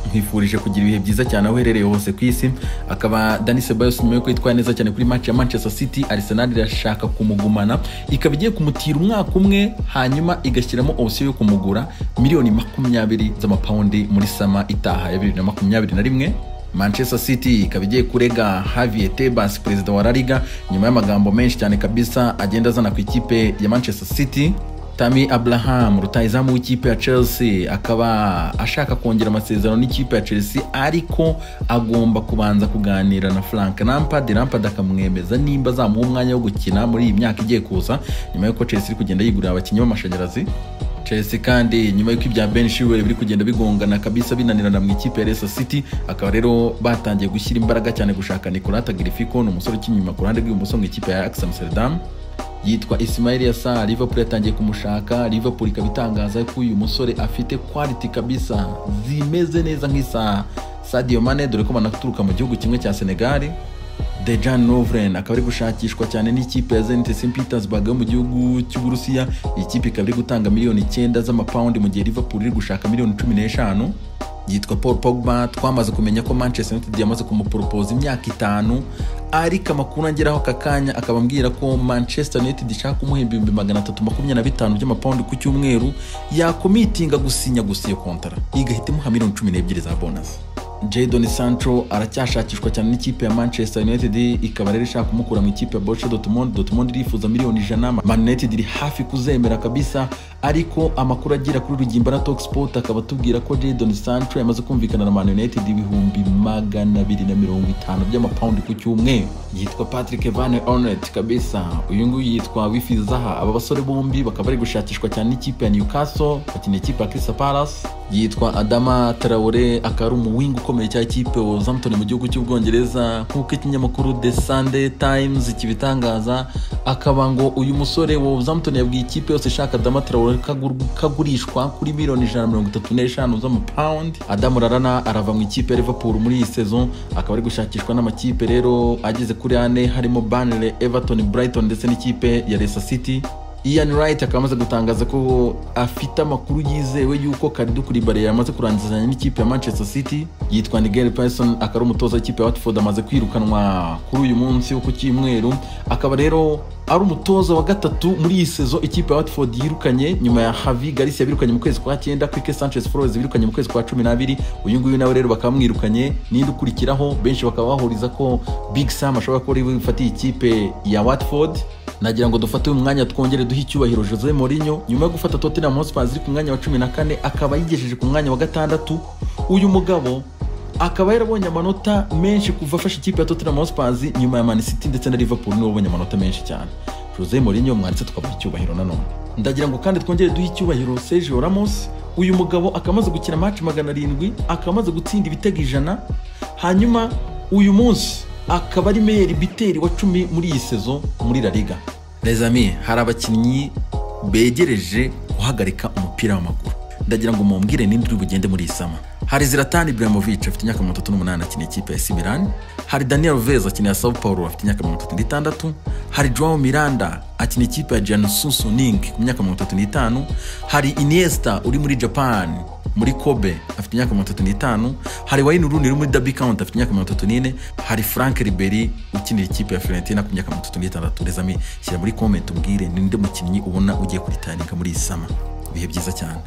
Nkwifurije kugira ibihe byiza cyane aho uherereye hose ku isi. Akaba Dani Ceballos, nyuma yo kwitwara neza cyane kuri match ya Manchester City, Arsenal irashaka kumugumana, ikaba igiye kumutira umwaka umwe, hanyuma igashyiramo option yo kumugura miliyoni 20 z'amapawundi muri summer itaha ya 2021. Manchester City ikaba igiye kurega Javier Tebas, perezida wa La Liga, nyuma y'amagambo menshi cyane kabisa agenda azana ku ikipe ya Manchester City. Tammy Abraham, rutahizamu w'ikipe ya Chelsea, akaba ashaka kongera amasezerano n'ikipe ya Chelsea, ariko agomba kubanza kuganira na Frank Lampard, Lampard akamwemeza nimba azamuha umwanya wo gukina muri iyi myaka igiye kuza, nyuma y'uko Chelsea iri kugenda yigurira abakinnyi b'amashanyarazi. Chelsea kandi, nyuma y'uko ibya Ben Chilwell biri kugenda bigongana kabisa, binanirana mu ikipe ya Leicester City, akaba rero batangiye gushyira imbaraga cyane gushaka Nicolas Tagliafico, ni umusore ukina inyuma ku ruhande rw'ibumoso mu ikipe ya Ajax Amsterdam. Yitwa Ismaila Sarr, Liverpool yatangiye kumushaka. Liverpool ikaba itangaza ko uyu musore afite quality kabisa zimeze neza nk'iza Sadio Mane, dore ko banaturuka mu gihugu kimwe cya Senegal. Dejan Lovren akaba ari gushakishwa cyane n'ikipe ya Zenit St Petersburg yo mu gihugu cy'Uburusiya. Iyi kipe ikaba iri gutanga miliyoni 9 z'amapawundi, mu gihe Liverpool iri gushaka miliyoni 15. Yitwa Paul Pogba, twamaze kumenya ko Manchester United yamaze kumuporopoza imyaka 5, ariko amakuru angeraho aka kanya akaba ambwira ko Manchester United ishaka kumuhemba 325,000 by'amapawundi ku cyumweru, yakomitinga gusinya gusa iyo kontara igahita imuha miliyoni 12 za bonus. Jadon Sancho aracyashakishwa cyane n'ikipe ya Manchester United, ikaba rero ishaka kumukura mu ikipe ya Borussia Dortmund. Dortmund irifuza miliyoni 100, Man United iri hafi kuzemera kabisa, ariko amakuru agera kuri Rugimba na Talksport akaba atubwira ko Jadon Sancho yamaze kumvikana na Man United 250,000 by'amapawundi ku cyumweru. Yitwa Patrick Van Aanholt kabisa, uyu nguyu yitwa Wilfried Zaha. Aba basore bombi bakaba bari gushakishwa cyane n'ikipe ya Newcastle, bakina ikipe ya Crystal Palace. Yitwa Adama Traore, akaba ari umuwinga ukomeye cya ikipe Wolverhampton mu gihugu cy'Ubwongereza, nk'uko ikinyamakuru The Sunday Times kibitangaza. Akaba ngo uyu musore, Wolverhampton yabwiye ikipe yose ishaka Adama Traore kagurishwa kuri miliyoni 135 z'amapawundi. Adam Lallana arava mu ikipe ya Liverpool muri iyi saison, akaba ari gushakishwa n'amakipe rero ageze kuri ane, harimo Burnley, Everton, Brighton ndetse n'ikipe ya Leicester City. Ian Wright akaba amaze gutangaza ko afite amakuru yizewe yuko Kalidou Koulibaly yamaze kurangizanya n'ikipe ya Manchester City. Yitwa Nigel Pearson, akaba ari umutoza w'ikipe ya Watford, amaze kwirukanwa kuri uyu munsi wo ku cyumweru, akaba rero ari umutoza wa gatatu muri iyi saison ikipe ya Watford yirukanye, nyuma ya Javi Garcia birukanye mu kwezi kwa cyenda, Quique Sanchez Flores birukanye mu kwezi kwa 12, uyu nguyu nawe rero bakaba bamwirukanye. Ninde ukurikiraho? Benshi bakaba bahuriza ko Big Sam ashobora kuba ari we bufatiye ikipe ya Watford. Nagira ngo dufate uyu mwanya twongere duhe icyubahiro Jose Mourinho, nyuma yo gufata Tottenham Hotspur iri ku mwanya wa 14, akaba yigejeje ku mwanya wa gatandatu. Uyu mugabo akaba yarabonye amanota menshi kuva afashe ikipe ya Tottenham Hotspur, nyuma ya Man City ndetse na Liverpool, niwe wabonye amanota menshi cyane. Jose Mourinho mwanditse tukamuha icyubahiro nanone. Ndagira ngo kandi twongere duhe icyubahiro Sergio Ramos. Uyu mugabo akaba amaze gukina match 700, akaba amaze gutsinda ibitego 100, hanyuma uyu munsi akaba ari meilleur buteur wa 10 muri iyi saison muri La Liga. Les amis, hari abakinnyi begereje guhagarika umupira w'amaguru. Ndagira ngo mumbwire ninde uri bugende muri iyi summer. Hari Zlatan Ibrahimovic, afite imyaka 38, akina ikipe ya AC Milan. Hari Daniel Alves, akinira Sao Paulo, afite imyaka 36. Hari Joao Miranda, akina ikipe ya Jiangsu Suning, ku myaka 35. Hari Iniesta uri muri Japan muri Kobe, afite imyaka 35. Hari Wayne Rooney uri muri Derby County, afite imyaka 34. Hari Frank Ribery ukinira ikipe ya Fiorentina ku myaka 36. Les amis, shyira muri comment umbwire ninde mukinnyi ubona ugiye kuritaringa muri iyi summer. Ibihe byiza cyane.